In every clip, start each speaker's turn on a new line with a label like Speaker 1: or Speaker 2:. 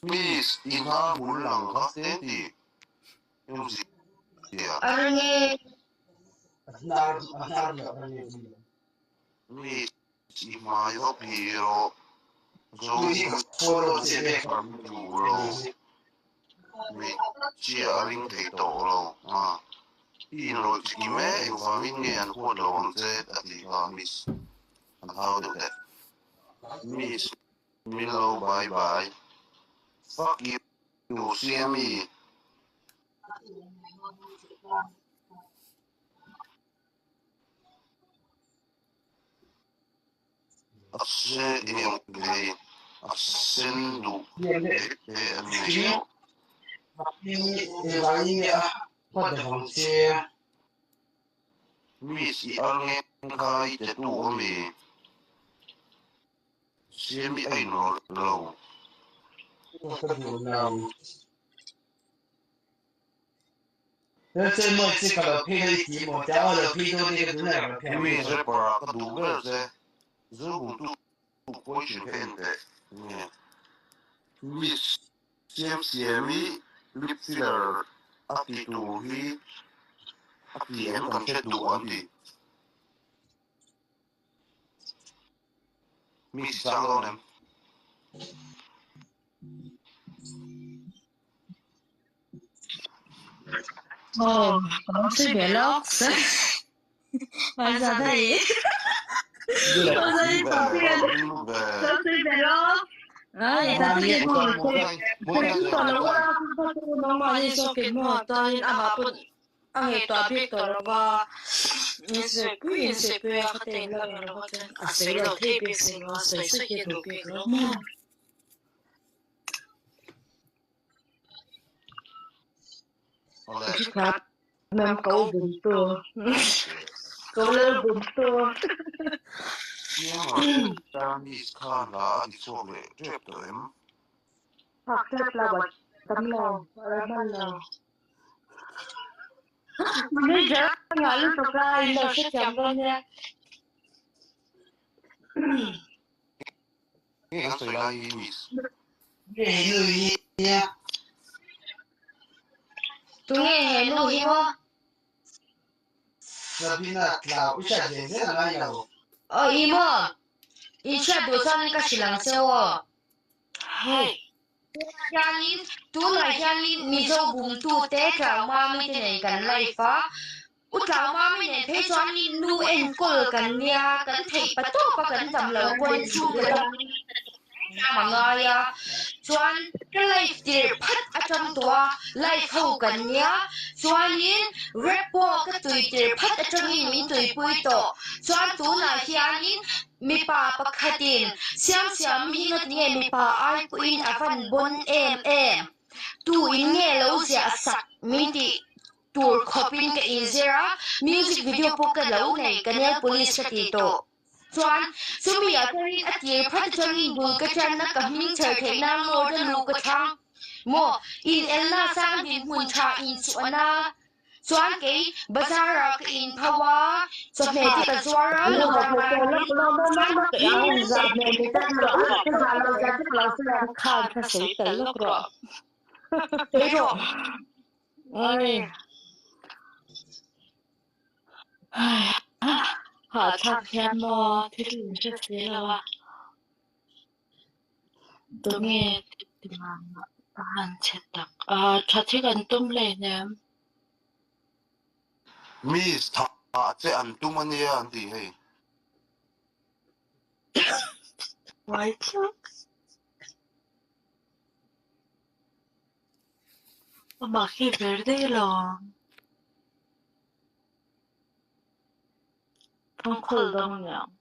Speaker 1: Miss i hnar hmul lang kha hle ti awmzia.
Speaker 2: A ring e.
Speaker 1: Miss i hmai va phih rawh. Zo kan duh lo. Hmeichhia a ring thei tawh lo a. I inrawlh chikim e, engvangin nge an huat lo ang che a tih kha Miss an hau deuh teh. Miss Min lo bye bye. Fuck you Siami. A se eng thei a sen duh hle hle an nei tawh. Miss i ar ngeng kha i tattoo ami? Siami a inrawlh lo. Mi rapper ah ka duh ber che. Zobumtu question kha en teh. Nge. Miss Siam Siami lip filler a ti tur hi a ti em kan hre duh an ti. Mi sang dawn em?
Speaker 2: Oh, kamu sih belok. Masa tadi. Masa ni tapi kan. Kamu sih belok. Ai, tapi mo. Nangmah ni so ke mo ta in ama pun a ngaihtuah bik tawh lo va, in sawipui in sawipui a ka te in lak lo va chuan a sawi lo thei bik si lo a, sawi sawi hi a duh bik lo maw? Ma'am ko bumtu ko lal bumtu.
Speaker 1: Chinese khan la a ti chhuak leh tep tawh em?
Speaker 2: Phak tep la bat tam lo, a hman lo. Manager ngah lutuk a in lo hrethiam dawn nia.
Speaker 1: Nge an sawi lai hi miss?
Speaker 2: Tunge he nu hi maw? Aw i maw? In hriat duh chuanin ka hrilh ang che aw. Hei hianin tunah hianin Mizo bumtute Tlaumami te nen kan live a, U Tlaumami nen phei chuanin nu enkawl kan nia, kan theih pa tawp a kan dam lo pawn chhungte dangin kan a ngai a, chuan ka live tirh phat atang tawh a, live ho kan nia, chuanin rap pawh ka tui tirh phat atangin min tuipui tawh, chuan tunah hianin Mipa pakhatin Siamsiam hi ngatinge mipa ai pawhin a van bawn em em? Tu in nge lo ziah sak min tih tur khawpin ka inzir a, music video pawh ka lo nei, ka nail polish ka ti tawh. Chuan chumi ah chuanin a tir phat atangin bul ka tianna ka hming chher theih nan Lord a lu ka thlang maw? Inelna sang dinhmun tha inchuahna Chuan kei bazar ah ka in pho a, chawhmeh te ka zuar a, lo
Speaker 3: Hahthlak hian maw thil in hre si lo a, tunge a han chhe tak a, tha thi kan tum hleinem.
Speaker 1: Miss thah che an tum a nia an ti hei.
Speaker 3: Uai thlak. Amah khi ver daih lo ang. Thawngkhawl dang niang.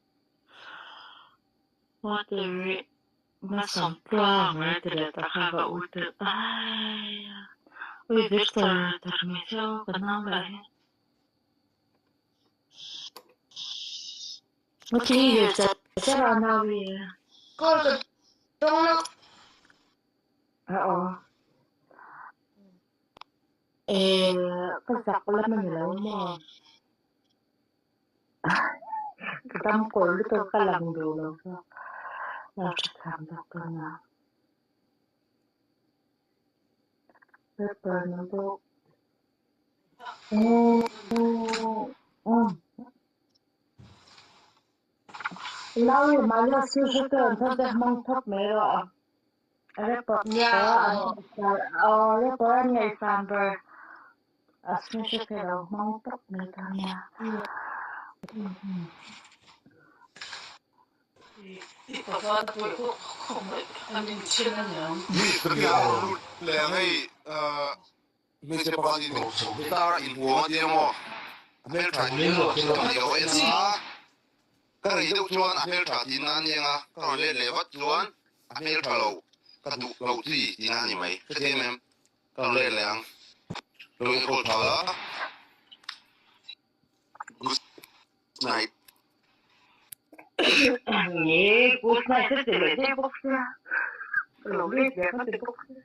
Speaker 3: Water Masam tluang mai ti leh ta kha ka u te ai a. Ui Victor tar mai cheu ka nau lah hi. Ngati hi char char a nau hi.
Speaker 2: Call ka dawng lo.
Speaker 3: A aw. Eh ka zak lam a ni lo maw? Ka dam kawl lutuk ka lang duh lo kha. Lo hrethiam zawk dawn a. Rapper ni bawk. Nau i mahni sushi te an thar te hmang thawk mai rawh a. Rapper
Speaker 2: Nia
Speaker 3: an aw rapper an ngaihsan ber a sushi te lo hmang tawp mai ta nia.
Speaker 1: Hmeichhe pakhat in guitar a inhuam a tia maw? A hmeltha in ka en a, ka rei deuh chuan a hmeltha tihna a niang a, ka rawn let leh vat chuan a hmeltha lo, ka duh lo chi tihna a ni mai, hrethiam em? Ka rawn let leh ang, lo enkawl tha la, good night.
Speaker 3: Nge good night ka ti leh daih bawk sia, ka lo let leh ka ti bawk sia.